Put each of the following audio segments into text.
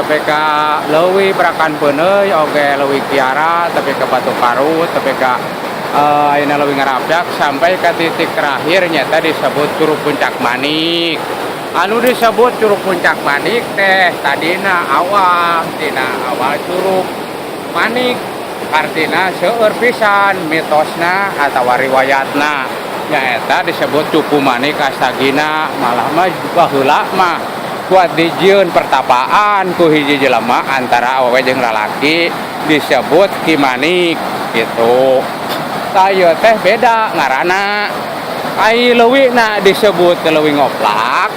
Tepi ka Leuwi Parakan Peuneuy, oge Leuwi Kiara, tepi ka Batu Parut, tepi ka ayeuna Leuwi Ngarapyak, sampai ke titik terakhir nyata disebut Curug Puncak Manik. Anu disebut Curug Puncak Manik teh tadina awal tina awal Curug Manik, artina seueur pisan mitosna atau riwayatna, nyaeta disebut Cupu Manik Astagina. Malah mah baheula mah kuat dijieun pertapaan ku hiji jelema antara awewe jeung lalaki disebut Ki Manik gitu. Tah, ieu teh beda ngaranna. Ai leuwina disebut Leuwi Ngoplak.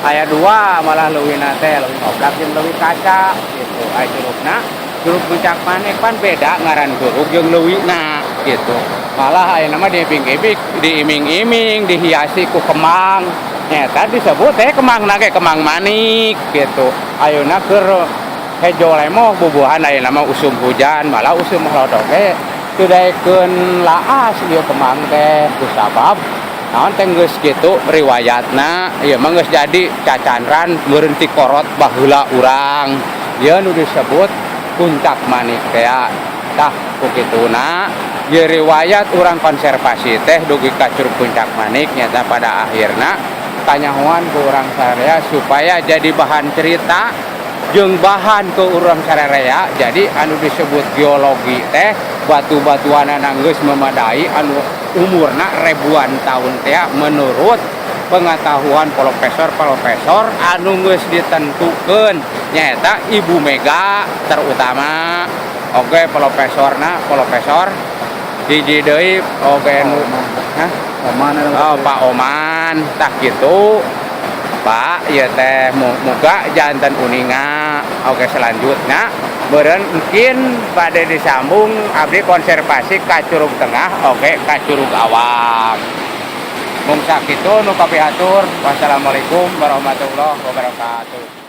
Aya dua malah leuwina teh, Leuwi Ngoplak jeung Leuwi Kaca gitu. Ai curugna Curug Puncak Manik, pan beda ngaran curug jeung leuwina gitu. Malah ayeuna mah diiming-iming, diiming-iming, dihiasi ku kemang, nyata disebut teh kemang ge kemang manik gitu. Ayeuna keur hejo lemoh bubuhan, ayeuna mah usum hujan, malah usum hlodok ge teu daekeun laas ieu kemang teh, kusabab naon teh geus kitu riwayatna. Ieu mah geus jadi cacandran meureun ti korot baheula urang, ieu nu disebut Puncak Manik teh. Tah, ku kituna ieu riwayat urang konservasi teh dugi ka Curug Puncak Manik, nyata pada akhirna kanyahoan ku urang sararea supaya jadi bahan cerita jeung bahan ke urang sararea. Jadi anu disebut geologi teh batu-batuan geus memadai anu umurna ribuan tahun teh, menurut pengetahuan profesor-profesor anu geus ditentukeun, nyaeta Ibu Mega terutama, oke profesorna, profesor hiji deui oge nu. Hah? Oman. Oh, Pak Oman. Tah gitu, Pak, ieu teh muga janten uninga. Oke, selanjutnya meureun mungkin bade disambung abdi konservasi ka Curug Tengah, oke ka Curug Awang. Mung sakitu nu kapihatur. Wassalamualaikum warahmatullahi wabarakatuh.